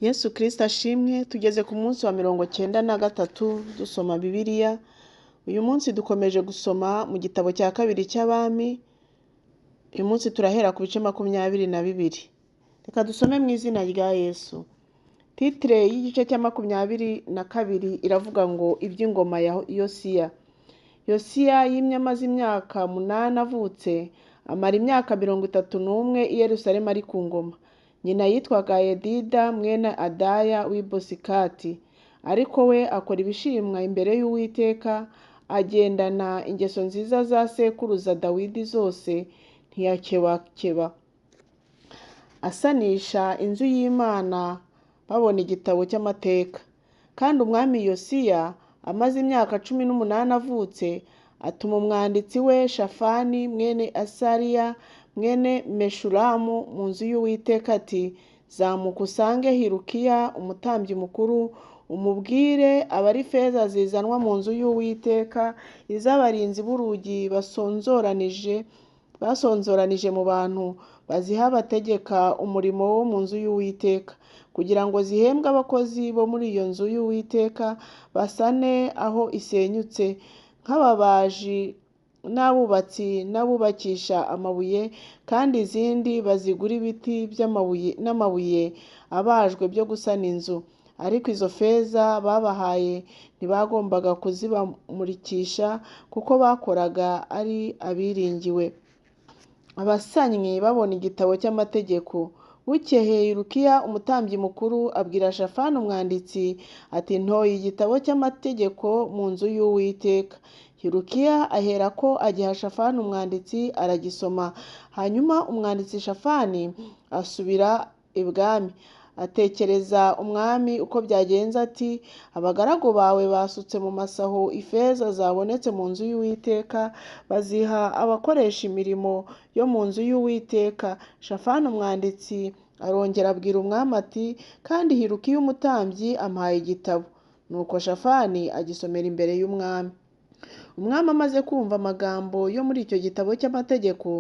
Yesu Kristo ashimwe. Tugeze ku munsi wa 93 dusoma Bibiliya. Uyu munsi dukomeje gusoma mu gitabo cya kabiri cy'Abami. Uyu munsi turahera ku bice 22. Reka dusome mu izina rya Yesu. Titire y'igice cya 22 iravuga ngo iby'ingoma ya Yosiya. Yosiya yimye amaze imyaka 8 avutse, amara imyaka 31 i Yerusalemu ari ku ngoma. Nyina yitwaga Yedida mwene Adaya w'i Bosikati. Ariko we akora ibishimwa imbere y'Uwiteka, agendana ingeso nziza za sekuruza Dawidi zose, ntiyakebakeba. Asanisha inzu y'Imana babona igitabo cy'amateka. Kandi umwami Yosiya amaze imyaka 18 avutse, atuma umwanditsi we Shafani mwene Asariya mwene Meshulamu mu nzu y'Uwiteka ati: Zamuka usange Hilukiya umutambyi mukuru, umubwire abari feza zizanwa mu nzu y'Uwiteka, iz'abarinzi b'urugi basonzoranije mu bantu, baziha abategeka umurimo wo mu nzu y'Uwiteka, kugira ngo zihembwe abakozi bo muri iyo nzu y'Uwiteka, basane aho isenyutse, nk'ababaji n'abubatsi n'abubakisha amabuye, kandi izindi bazigura ibiti by'amabuye n'amabuye abajwe byo gusana inzu. Ariko izo feza babahaye ntibagombaga kuzibamurikisha, kuko bakoraga ari abiringiwe. Abasannyi babona igitabo cy'amategeko. Bukeye Hilukiya umutambyi mukuru abwira Shafani umwanditsi ati: Ntoye igitabo cy'amategeko mu nzu y'Uwiteka. Hilukiya aherako agiha Shafani umwanditsi aragisoma. Hanyuma umwanditsi Shafani asubira ibwami, atekereza umwami uko byagenze ati: Abagaragu bawe basutse mu masaho ifeza zabonetse mu nzu y'Uwiteka, baziha abakoresha imirimo yo mu nzu y'Uwiteka. Shafani umwanditsi arongera abwira umwami ati: Kandi Hilukiya umutambyi ampaye igitabo. Nuko Shafani agisomera imbere y'umwami. Umwami amaze kumva amagambo yo muri icyo gitabo cy'amategeko,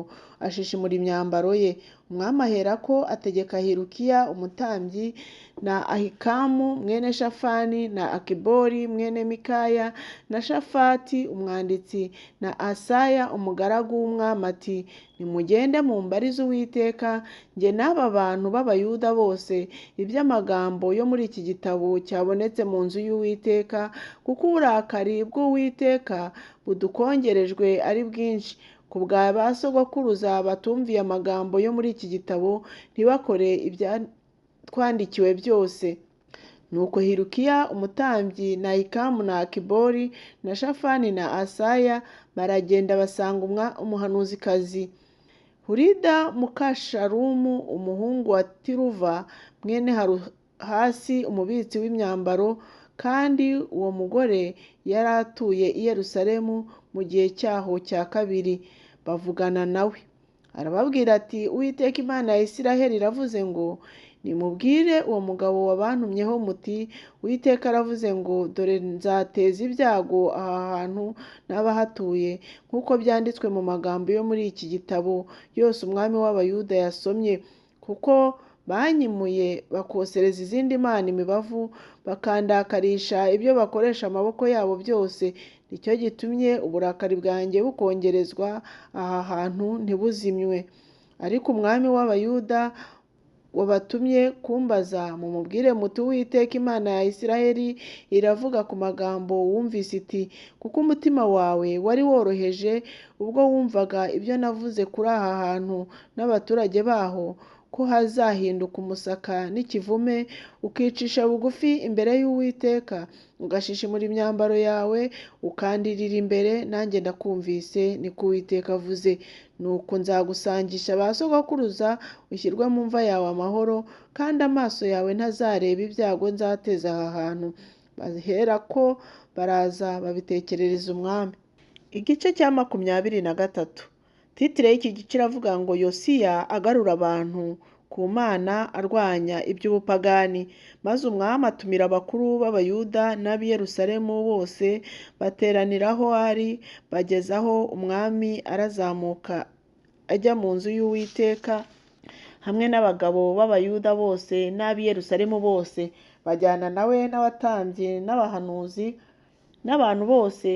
ashishimura imyambaro ye. Umwami aherako ategeka Hilukiya umutambyi na Ahikamu mwene Shafani na Akibori mwene Mikaya na Shafati umwanditsi na Asaya umugaragu w'umwami ati: Nimugende mumbarize Uwiteka, njye n'aba bantu b'Abayuda bose, iby'amagambo yo muri iki gitabo cyabonetse mu nzu y'Uwiteka, kuko uburakari bw'Uwiteka budukongerejwe ari bwinshi, ku bwa ba sogokuruza batumviye amagambo yo muri iki gitabo, ntibakore ibyatwandikiwe byose. Nuko Hilukiya umutambyi na Ahikamu na Akibori na Shafani na Asaya baragenda basanga umuhanuzikazi Hulida Mukasharumu umuhungu wa Tiruva mwene Haruhasi umubitsi w'imyambaro, kandi uwo mugore yari atuye i Yerusalemu mu gihe cyaho cya kabiri. Bavugana nawe, arababwira ati: Uwiteka Imana ya Isiraheli iravuze ngo nimubwire uwo mugabo wabantumyeho muti: Uwiteka aravuze ngo dore nzateza ibyago aha hantu n'abahatuye, nk'uko byanditswe mu magambo yo muri iki gitabo yose umwami w'Abayuda yasomye, kuko banyimuye bakosereza izindi mana imibavu, bakandakarisha ibyo bakoresha amaboko yabo byose. Nicyo gitumye uburakari bwanjye bukongerezwa aha hantu ntibuzimywe. Ariko umwami w'Abayuda wabatumye kumbaza, mumubwire muti: Uwiteka Imana ya Isiraheli iravuga ku magambo wumvise iti: kuko umutima wawe wari woroheje ubwo wumvaga ibyo navuze kuri aha hantu n'abaturage baho, ko hazahinduka umusaka n'ikivume, ukicisha bugufi imbere y'Uwiteka, ugashishimura imyambaro yawe, ukandirira imbere, nanjye ndakumvise, niko Uwiteka avuze. Nuko nzagusangisha ba sogokuruza, ushyirwe mu mva yawe amahoro, kandi amaso yawe ntazareba ibyago nzateza aha hantu. Baherako baraza babitekerereza umwami. Igice cya 23. Titire y'iki gice iravuga ngo Yosiya agarura abantu ku Mana arwanya iby'ubupagani. Maze umwami atumira abakuru b'Abayuda n'ab'i Yerusalemu bose, bateranira aho ari, bageze aho umwami arazamuka ajya mu nzu y'Uwiteka. hamwe n'abagabo b'Abayuda bose n'ab'i Yerusalemu bose, bajyana nawe n'abatambyi n'abahanuzi n'abantu bose,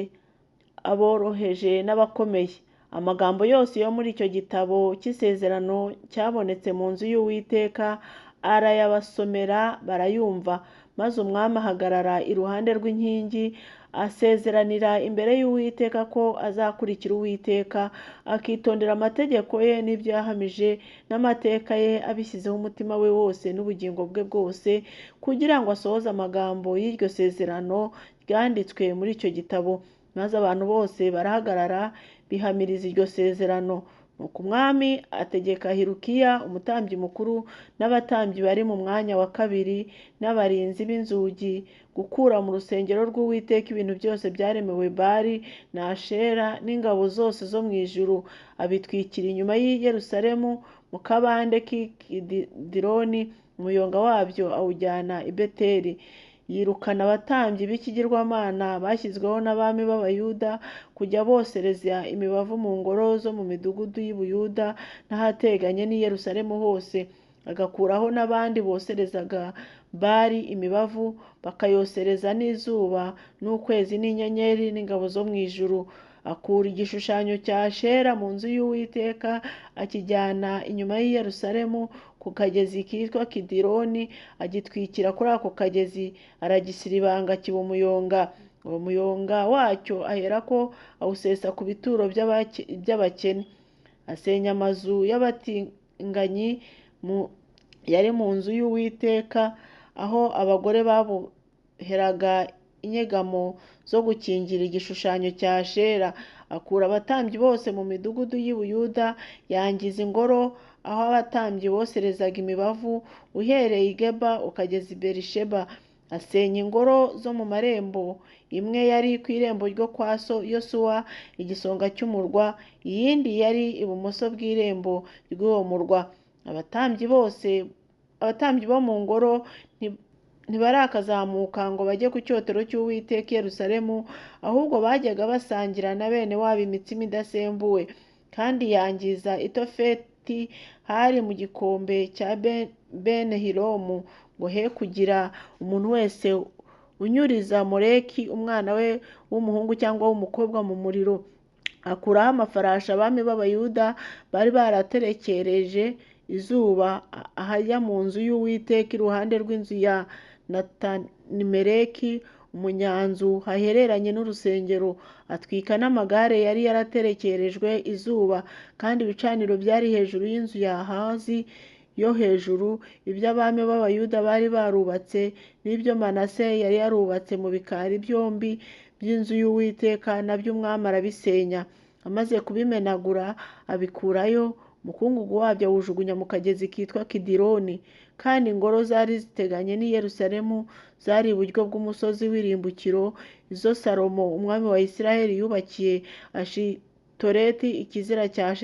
aboroheje n'abakomeye. Amagambo yose yo muri icyo gitabo cy'isezerano cyabonetse mu nzu y'Uwiteka arayabasomera barayumva. Maze umwami ahagarara iruhande rw'inkingi, asezeranira imbere y'Uwiteka ko azakurikira Uwiteka, akitondera amategeko ye n'ibyo yahamije n'amateka ye, abishyizeho umutima we wose n'ubugingo bwe bwose, kugira ngo asohoze amagambo y'iryo sezerano ryanditswe muri icyo gitabo. Maze abantu bose barahagarara bihamiriza iryo sezerano. Nuko umwami ategeka Hilukiya umutambyi mukuru n'abatambyi bari mu mwanya wa kabiri n'abarinzi b'inzugi gukura mu rusengero rw'Uwiteka ibintu byose byaremewe Bali na Ashera n'ingabo zose zo mu ijuru, abitwikira inyuma y'i Yerusalemu mu kabande k'i Kidironi, umuyonga wabyo awujyana i Beteli. Yirukana abatambyi b'ikigirwamana bashyizweho n'abami b'Abayuda kujya bosereza imibavu mu ngoro zo mu midugudu y'i Buyuda n'ahateganye n'i Yerusalemu hose, agakuraho n'abandi boserezaga Bali imibavu, bakayosereza n'izuba n'ukwezi n'inyenyeri n'ingabo zo mu ijuru. Akura igishushanyo cya Ashera mu nzu y'Uwiteka, akijyana inyuma y'i Yerusalemu ku kagezi kitwa Kidironi, agitwikira kuri ako kagezi, aragisiribanga kiba umuyonga. Uwo muyonga wacyo aherako awusesa ku bituro by'abakene. Asenya amazu y'abatinganyi yari mu nzu y'Uwiteka, aho abagore baboheraga inyegamo zo gukingira igishushanyo cya Ashera. Akura abatambyi bose mu midugudu y'i Buyuda, yangiza ingoro aho abatambyi boserezaga imibavu, uhereye i Geba ukageza i Berisheba. Asenya ingoro zo mu marembo, imwe yari ku irembo ryo kwa Yosuwa igisonga cy'umurwa, iyindi yari ibumoso bw'irembo ry'uwo murwa. Abatambyi bose, abatambyi bo mu ngoro ntibarakazamuka ngo bajye ku cyotero cy'Uwiteka i Yerusalemu, ahubwo bajyaga basangira na bene wabo imitsima idasembuwe. Kandi yangiza i Tofeti hari mu gikombe cya Bene Hinomu, ngo he kugira umuntu wese unyuriza Moleki umwana we w'umuhungu cyangwa w'umukobwa mu muriro. Akuraho amafarashi abami b'Abayuda bari baraterekereje izuba ahajya mu nzu y'Uwiteka iruhande rw'inzu ya Natanimeleki umunyanzu hahereranye n'urusengero. Atwika n'amagare yari yaraterekerejwe izuba, kandi ibicaniro byari hejuru y'inzu ya Ahazi yo hejuru, ibyo abami b'Abayuda bari barubatse n'ibyo Manase yari yarubatse mu bikari byombi by'inzu y'Uwiteka, nabyo umwami arabisenya. Amaze kubimenagura abikurayo, umukungugu wabyo awujugunya mu kagezi kitwa Kidironi. Kandi ingoro zari ziteganye n'i Yerusalemu zari iburyo bw'umusozi w'irimbukiro, izo Salomo umwami wa Isirayeli yubakiye Ashitoreti ikizira cya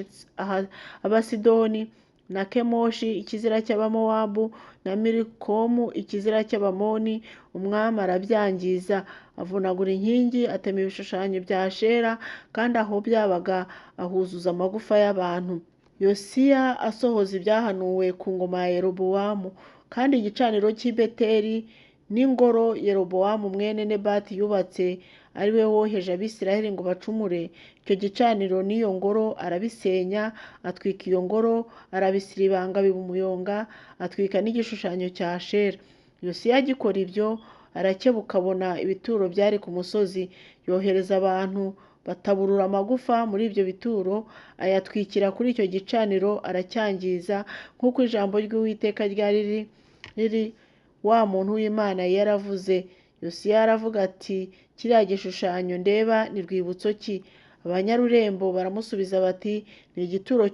Abasidoni, na Kemoshi ikizira cy'Abamowabu, na Milikomu ikizira cy'Abamoni. Umwami arabyangiza, avunagura inkingi, atema ibishushanyo bya Ashera, kandi aho byabaga ahuzuza amagufa y'abantu. Yosiya asohoza ibyahanuwe ku ngoma ya Yerobowamu. Kandi igicaniro cy'i Beteli n'ingoro Yerobowamu mwene Nebati yubatse, ari we woheje Abisirayeli ngo bacumure, icyo gicaniro n'iyo ngoro arabisenya, atwika iyo ngoro, arabisiribanga biba umuyonga, atwika n'igishushanyo cya Ashera. Yosiya agikora ibyo, arakebuka abona ibituro byari ku musozi, yohereza abantu bataburura amagufa muri ibyo bituro, ayatwikira kuri icyo gicaniro, aracyangiza, nk'uko ijambo ry'Uwiteka ryari riri wa muntu w'Imana yaravuze. Yosiya aravuga ati, kiriya gishushanyo ndeba ni rwibutso ki? Abanyarurembo baramusubiza bati, ni igituro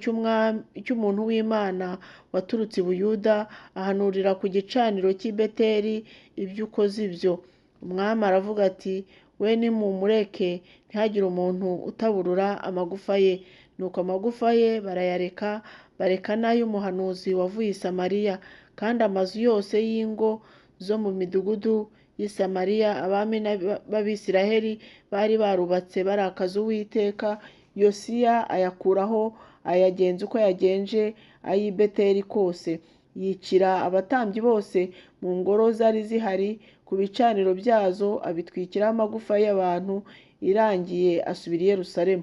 cy'umuntu w'Imana waturutse i Buyuda, ahanurira ku gicaniro cy'i Beteli ibyo ukoze ibyo. Umwami aravuga ati, we nimumureke, ntihagire umuntu utaburura amagufa ye. Nuko amagufa ye barayareka, bareka n'ay'umuhanuzi wavuye i Samariya. Kandi amazu yose y'ingo zo mu midugudu y'i Samariya abami b'Abisirayeli bari barubatse barakaza Uwiteka, Yosiya ayakuraho, ayagenza uko yagenje ay'i Beteli kose. Yicira abatambyi bose mu ngoro zari zihari ku bicaniro byazo, abitwikiraho amagufa y'abantu. Irangiye asubira i Yerusalemu.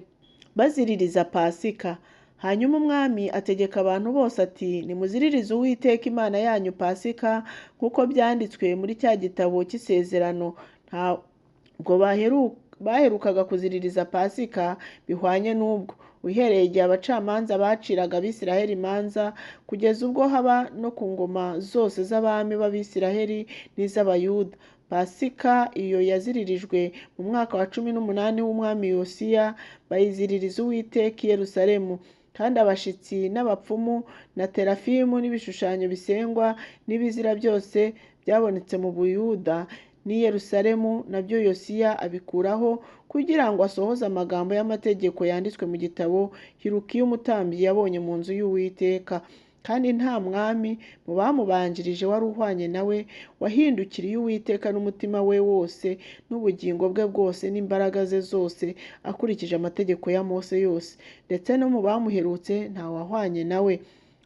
Baziririza Pasika. Hanyuma umwami ategeka abantu bose ati: "Nimuziririze Uwiteka Imana yanyu Pasika nk'uko byanditswe muri cya gitabo cy'isezerano." Ntabwo baherukaga kuziririza Pasika bihwanye n'ubwo, uhereye igihe abacamanza baciraga Abisiraheli imanza, kugeza ubwo haba no ku ngoma zose z'abami b'Abisiraheli n'iz'Abayuda. Pasika iyo yaziririjwe mu mwaka wa 18 w'umwami Yosiya, bayiziririza Uwiteka i Yerusalemu. Kandi abashitsi n'abapfumu na terafimu n'ibishushanyo bisengwa n'ibizira byose byabonetse mu Buyuda n'i Yerusalemu, nabyo Yosiya abikuraho, kugira ngo asohoze amagambo y'amategeko yanditswe mu gitabo Hilukiya umutambyi yabonye mu nzu y'Uwiteka. Kandi nta mwami mu bamubanjirije wari uhwanye nawe, wahindukiriye Uwiteka n'umutima we wose n'ubugingo bwe bwose n'imbaraga ze zose, akurikije amategeko ya Mose yose. Ndetse no mu bamuherutse nta wahwanye nawe.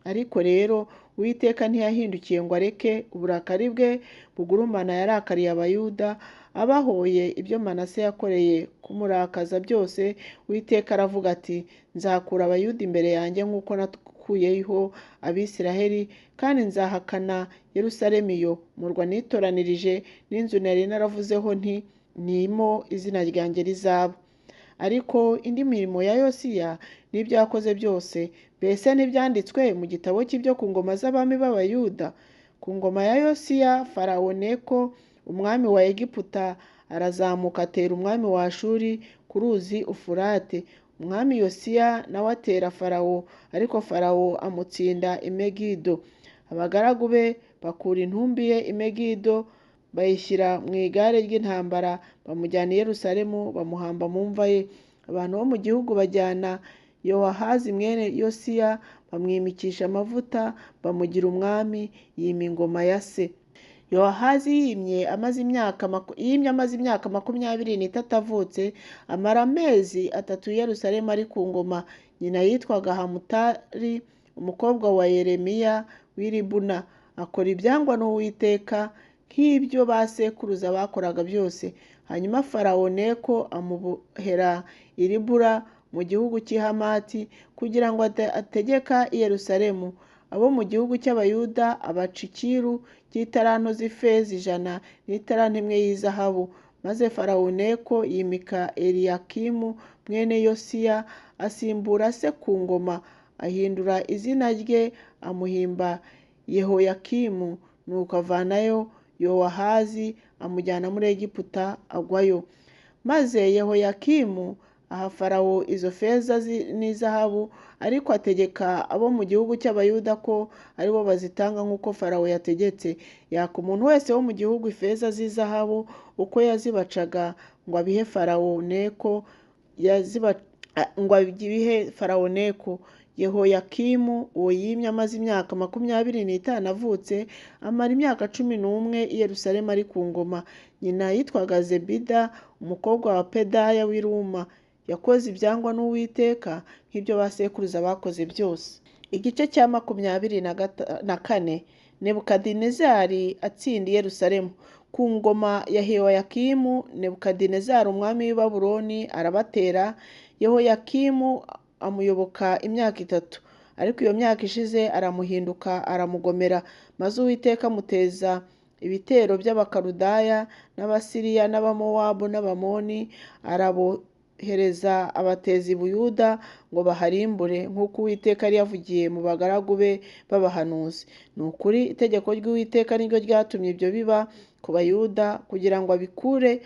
Ariko rero Uwiteka ntiyahindukiye ngo areke uburakari bwe bugurumana yarakariye Abayuda, abahoye ibyo Manase yakoreye kumurakaza byose. Uwiteka aravuga ati: "Nzakura Abayuda imbere yanjye nk'uko nakuyeho Abisiraheli, kandi nzahakana Yerusalemu iyo murwa nitoranirije, n'inzu nari naravuzeho nti: 'Nimo izina ryanjye rizaba.'" Ariko indi mirimo ya Yosiya n'ibyo yakoze byose, mbese ntibyanditswe mu gitabo cy'ibyo ku ngoma z'abami b'Abayuda? Ku ngoma ya Yosiya, Farawo Neko umwami wa Egiputa arazamuka atera umwami wa Ashuri ku ruzi Ufurate. Umwami Yosiya nawe atera Farawo, ariko Farawo amutsinda i Megido. Abagaragu be bakura intumbi ye i Megido, bayishyira mu igare ry'intambara, bamujyana i Yerusalemu, bamuhamba mu mva ye. Abantu bo mu gihugu bajyana Yowahazi mwene Yosiya, bamwimikisha amavuta, bamugira umwami, yima ingoma ya se. Yowahazi yimye amaze imyaka 23 avutse, amara amezi 3 i Yerusalemu ari ku ngoma. Nyina yitwaga Hamutali umukobwa wa Yeremiya w'i Libuna. Akora ibyangwa n'Uwiteka nk'ibyo ba sekuruza bakoraga byose. Hanyuma Farawo Neko amubohera i Libura mu gihugu cy'i Hamati, kugira ngo ategeka i Yerusalemu. Abo mu gihugu cy'Abayuda abaca icyiru cy'italanto z'ifeza 100 n'italanto imwe y'izahabu. Maze Farawo Neko yimika Eliyakimu mwene Yosiya, asimbura se ku ngoma, ahindura izina rye amuhimba Yehoyakimu. Nuko avanayo Yowahazi amujyana muri Egiputa agwayo. Maze Yehoyakimu aha Farawo izo feza n'izahabu, ariko ategeka abo mu gihugu cy'Abayuda ko aribo bazitanga nk'uko Farawo yategetse. Yaka umuntu wese wo mu gihugu ifeza z'izahabu uko yazibacaga, ngo abihe Farawo Neko. Yehoyakimu uwo yimye amaze imyaka 25 avutse, amara imyaka 11 i Yerusalemu ari ku ngoma. Nyina yitwaga Zebida umukobwa wa Pedaya w'i Ruma. Yakoze ibyangwa n'Uwiteka nk'ibyo ba sekuruza bakoze byose. Igice cya 24. Nebukadinezari atsinda i Yerusalemu. Ku ngoma ya Yehoyakimu, Nebukadinezari umwami w'i Babuloni arabatera. Yehoyakimu amuyoboka imyaka 3, ariko iyo myaka ishize aramuhinduka aramugomera. Maze Uwiteka amuteza ibitero by'Abakaludaya n'Abasiriya n'Abamowabu n'Abamoni, arabohereza abateza i Buyuda ngo baharimbure, nk'uko Uwiteka yari yavugiye mu bagaragu be b'abahanuzi. Ni ukuri itegeko ry'Uwiteka niryo ryatumye ibyo biba ku Bayuda, kugira ngo abikure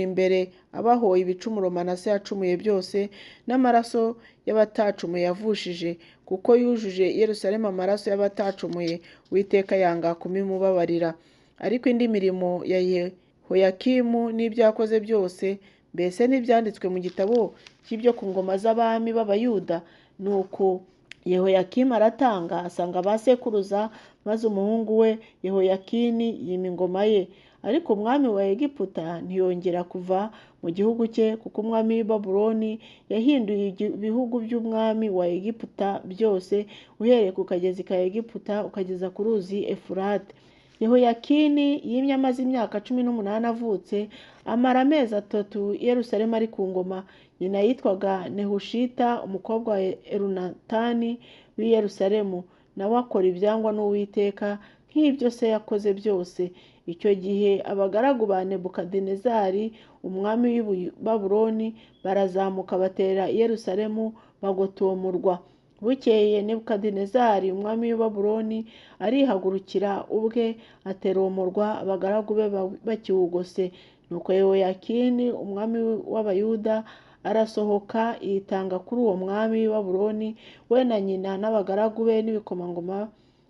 imbere abahoye ibicumuro Manase yacumuye byose, n'amaraso y'abatacumuye yavushije, kuko yujuje Yerusalemu amaraso y'abatacumuye. Uwiteka yanga kubimubabarira. Ariko indi mirimo ya Yehoyakimu n'ibyo yakoze byose, mbese ntibyanditswe mu gitabo cy'ibyo ku ngoma z'abami b'Abayuda? Nuko Yehoyakimu aratanga, asanga ba sekuruza, Maze umuhungu we Yehoyakini yima ingoma ye. Ariko umwami wa Egiputa ntiyongera kuva mu gihugu cye, kuko umwami w'i Babuloni yahinduye ibihugu by'umwami wa Egiputa byose, uhereye ku kagezi ka Egiputa ukageza ku ruzi Efurate. Yehoyakini yimye amaze imyaka 18 avutse, amara amezi 3 i Yerusalemu ari ku ngoma. Nyina yitwaga Nehushita umukobwa wa Elunatani w'i Yerusalemu. Nawe akora ibyangwa n'Uwiteka nk'ibyo se yakoze byose. Icyo gihe abagaragu ba Nebukadinezari umwami w'i Babuloni barazamuka batera i Yerusalemu bagota uwo murwa. Bukeye Nebukadinezari umwami w'i Babuloni arihagurukira ubwe atera uwo murwa, abagaragu be bakiwugose. Nuko Yehoyakini umwami w'Abayuda arasohoka yitanga kuri uwo mwami w'i Babuloni, we na nyina n'abagaragu be n'ibikomangoma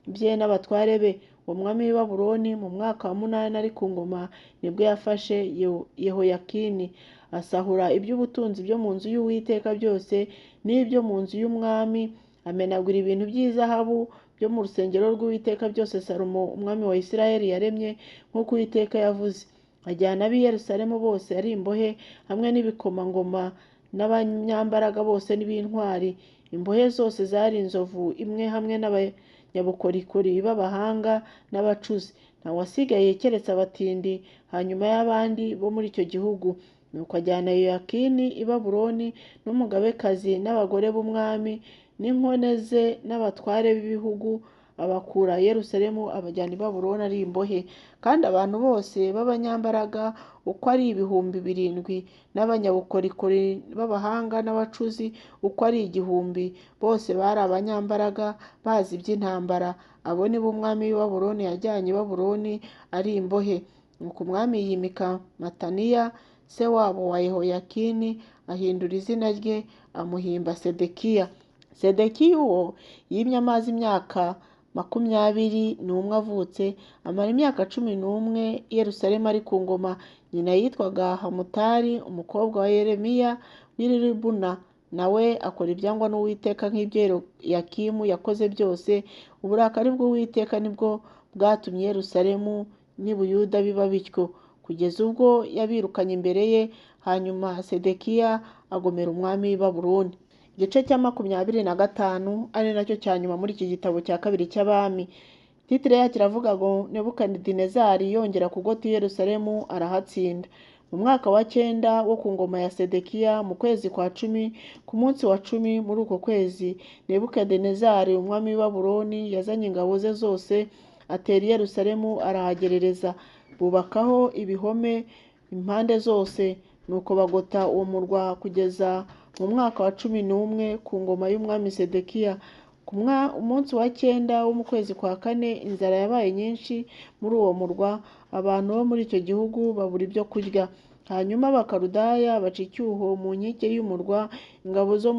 bye n'abatware be. Uwo mwami w'i Babuloni mu mwaka wa 8 ari ku ngoma nibwo yafashe Yehoyakini, asahura iby'ubutunzi byo mu nzu y'Uwiteka byose n'ibyo mu nzu y'umwami, amenagura ibintu by'izahabu byo mu rusengero rw'Uwiteka byose Salomo umwami wa Isirayeli yaremye nk'uko Uwiteka yavuze. Ajyana ab'i Yerusalemu bose ari imbohe, hamwe n'ibikomangoma n'abanyambaraga bose n'ib'intwari. Imbohe zose zari inzovu imwe, hamwe n'abanyabukorikori b'abahanga n'abacuzi. Nta wasigaye keretse abatindi hanyuma y'abandi bo muri icyo gihugu. Nuko ajyana Yehoyakini i Babuloni n'umugabekazi n'abagore b'umwami n'inkone ze n'abatware b'ibihugu, abakura i Yerusalemu abajyana i Babuloni ari imbohe. Kandi abantu bose b'abanyambaraga uko ari 7000, n'abanyabukorikori b'abahanga n'abacuzi uko ari 1000, bose bari abanyambaraga bazi iby'intambara. Abo ni bo umwami w'i Babuloni yajyanye i Babuloni ari imbohe. Nuko umwami yimika Mataniya se wabo wa Yehoyakini, ahindura izina rye amuhimba Sedekiya. Sedekiya uwo yimye amaze imyaka 21 avutse, amara imyaka 11 i Yerusalemu ari ku ngoma. Nyina yitwaga Hamutali umukobwa wa Yeremiya w'i Libuna. Nawe akora ibyangwa n'Uwiteka nk'ibyo Yehoyakimu yakoze byose. Uburakari bw'Uwiteka nibwo bwatumye Yerusalemu n'i Buyuda biba bityo, kugeza ubwo yabirukanye imbere ye. Hanyuma Sedekiya agomera umwami w'i Babuloni. Igice cya 25 ari nacyo cya nyuma muri iki gitabo cya kabiri cy'abami. Titire yacyo iravuga ngo Nebukadinezari yongera kugota i Yerusalemu arahatsinda. Mu mwaka wa 9 wo ku ngoma ya Sedekiya, mu kwezi kwa 10, ku munsi wa 10 muri uko kwezi, Nebukadinezari umwami w'i Babuloni yazanye ingabo ze zose atera i Yerusalemu arahagerereza, bubakaho ibihome impande zose. Nuko bagota uwo murwa kugeza mu mwaka wa 11 ku ngoma y'umwami Sedekiya. Ku munsi wa 9 wo mu kwezi kwa 4, inzara yabaye nyinshi muri uwo murwa, abantu bo muri icyo gihugu babura ibyo kurya. Hanyuma Abakaludaya baca icyuho mu nkike y'umurwa, ingabo zo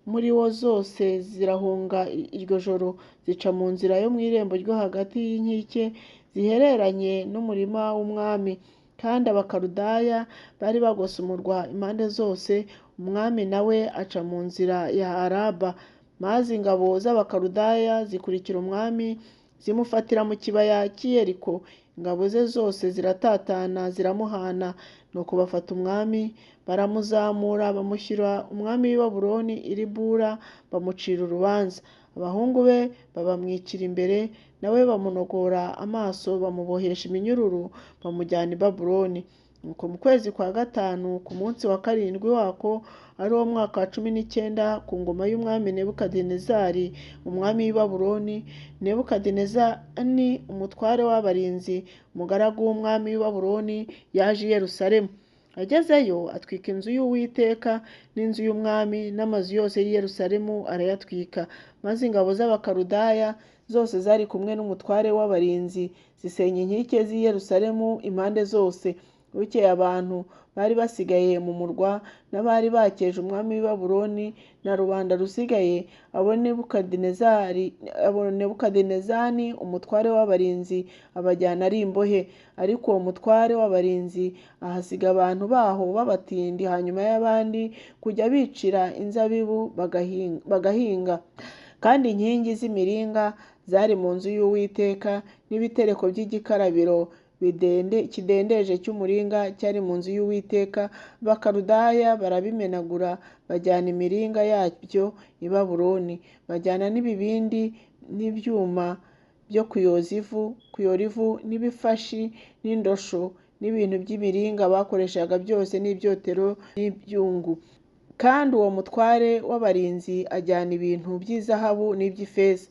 muri wo zose zirahunga iryo joro, zica mu nzira yo mu irembo ryo hagati y'inkike zihereranye n'umurima w'umwami. Kandi Abakaludaya bari bagose umurwa impande zose, umwami nawe aca mu nzira ya Araba. Maze ingabo z'Abakaludaya zikurikira umwami, zimufatira mu kibaya cy'i Yeriko. Ingabo ze zose ziratatana ziramuhana. Nuko bafata umwami baramuzamura, bamushyira umwami w'i Babuloni i Ribula, bamucira urubanza. Abahungu be babamwicira imbere, nawe bamunogora amaso, bamubohesha iminyururu, bamujyana i Babuloni. Nuko mu kwezi kwa 5 ku munsi wa 7 wako, ari wo mwaka wa 19 ku ngoma y'umwami Nebukadinezari umwami w'i Babuloni, Nebukadinezari umutware w'abarinzi, umugaragu w'umwami w'i Babuloni, yaje i Yerusalemu. Agezeyo atwika inzu y'Uwiteka n'inzu y'umwami n'amazu yose y'i Yerusalemu arayatwika. Maze ingabo z'Abakaludaya zose zari kumwe n'umutware w'abarinzi zisenya inkike z'i Yerusalemu impande zose. Bukeye abantu bari basigaye mu murwa n'abari bakeje umwami w'i Babuloni na rubanda rusigaye, abo Nebukadinezari umutware w'abarinzi abajyana ari imbohe. Ariko uwo mutware w'abarinzi ahasiga abantu baho b'abatindi hanyuma y'abandi kujya bicira inzabibu bagahinga. Kandi inkingi z'imiringa zari mu nzu y'Uwiteka n'ibitereko by'igikarabiro kidendeje cy'umuringa cyari mu nzu y'Uwiteka. Abakaludaya barabimenagura, bajyana imiringa yabyo i Babuloni, bajyana n'ibibindi n'ibyuma byo kuyora ivu n'ibifashi n'indosho n'ibintu by'imiringa bakoreshaga byose n'ibyotero n'ibyungu. Kandi uwo mutware w'abarinzi ajyana ibintu by'izahabu n'iby'ifeza,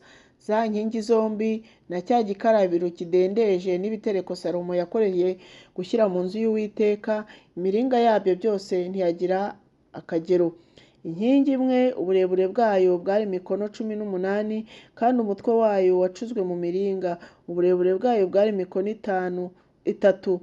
za nkingi zombi na cya gikarabiro kidendeje n'ibitereko Salomo yakoreye gushyira mu nzu y'Uwiteka, imiringa yabyo byose ntiyagira akagero. Inkingi imwe uburebure bwayo bwari mikono 18, kandi umutwe wayo wacuzwe mu miringa, uburebure bwayo bwari mikono 3,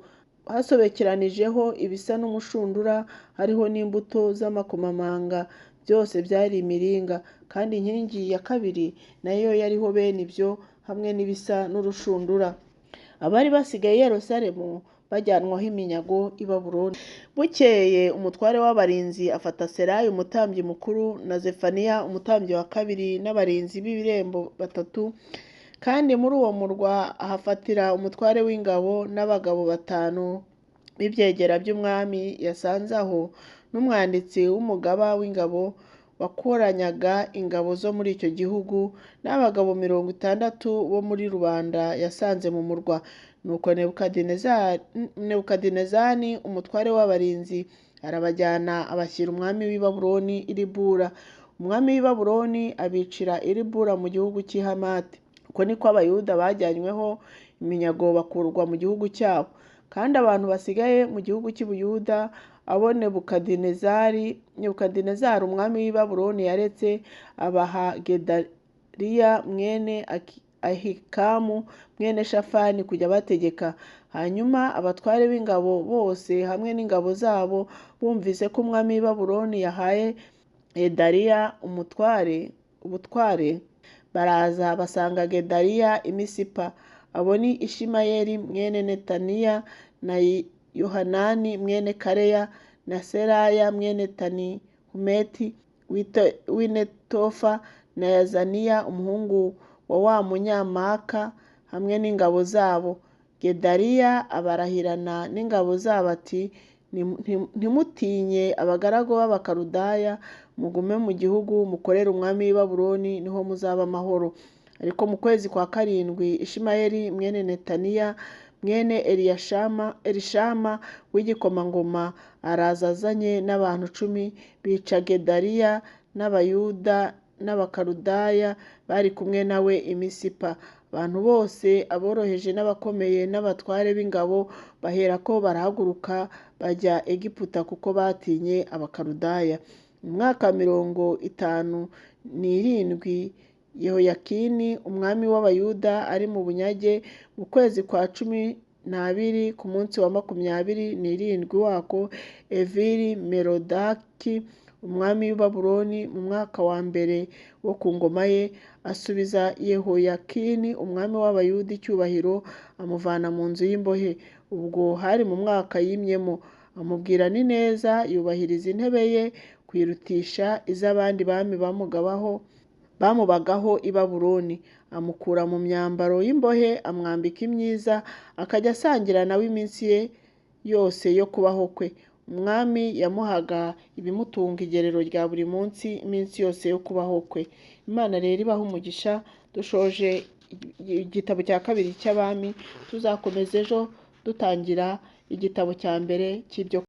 hasobekeranijeho ibisa n'umushundura, hariho n'imbuto z'amakomamanga, byose byari imiringa. Kandi inkingi ya kabiri nayo yariho bene ibyo, hamwe n'ibisa n'urushundura. Abari basigaye i Yerusalemu bajyanwaho iminyago i Babuloni. Bukeye umutware w'abarinzi afata Seraya umutambyi mukuru na Zefaniya umutambyi wa kabiri n'abarinzi b'ibirembo 3, kandi muri uwo murwa ahafatira umutware w'ingabo n'abagabo 5 b'ibyegera by'umwami yasanze aho, n'umwanditsi w'umugaba w'ingabo wakoranyaga ingabo zo muri icyo gihugu, n'abagabo 60 bo muri rubanda yasanze mu murwa. Nuko Nebukadinezari umutware w'abarinzi arabajyana abashyira umwami w'i Babuloni i Ribula. Umwami w'i Babuloni abicira i Ribula mu gihugu cy'i Hamati. Uko niko Abayuda bajyanyweho iminyago bakurwa mu gihugu cyabo. Kandi abantu basigaye mu gihugu cy'i Buyuda, abo Nebukadinezari umwami w'i Babuloni yaretse, abaha Gedaliya mwene Ahikamu mwene Shafani kujya bategeka. Hanyuma abatware b'ingabo bose hamwe n'ingabo zabo bumvise ko umwami w'i Babuloni yahaye Gedaliya ubutware, baraza basanga Gedaliya i Misipa. Abo ni Ishimayeli mwene Netaniya na Yohanani mwene Kareya na Seraya mwene Tanihumeti w'i Netofa na Yazaniya umuhungu wa wa Munyamaka hamwe n'ingabo zabo. Gedaliya abarahirana n'ingabo zabo ati: ntimutinye abagaragu b'Abakaludaya, mugume mu gihugu mukorere umwami w'i Babuloni, niho muzaba amahoro. Ariko mu kwezi kwa 7 Ishimayeli mwene Netaniya mwene Elishama w'igikomangoma araza azanye n'abantu 10, bica Gedaliya n'Abayuda n'Abakaludaya bari kumwe nawe i Misipa. Abantu bose, aboroheje n'abakomeye n'abatware b'ingabo, baherako barahaguruka bajya Egiputa kuko batinye Abakaludaya. Mu mwaka 57 Yehoyakini umwami w'Abayuda ari mu bunyage, mu kwezi kwa 12 ku munsi wa 27 wako, Evili Merodaki umwami w'i Babuloni mu mwaka wa mbere wo ku ngoma ye, asubiza Yehoyakini umwami w'Abayuda icyubahiro, amuvana mu nzu y'imbohe. Ubwo hari mu mwaka yimyemo, amubwira n'ineza, yubahiriza intebe ye kuyirutisha iz'abandi bami bamubagaho i Babuloni. Amukura mu myambaro y'imbohe, amwambika imyiza, akajya asangira nawe iminsi ye yose yo kubaho kwe. Umwami yamuhaga ibimutunga igerero rya buri munsi iminsi yose yo kubaho kwe. Imana rero ibahe umugisha. Dushoje igitabo cya kabiri cy'Abami, tuzakomeza ejo dutangira igitabo cya mbere cy'ibyo.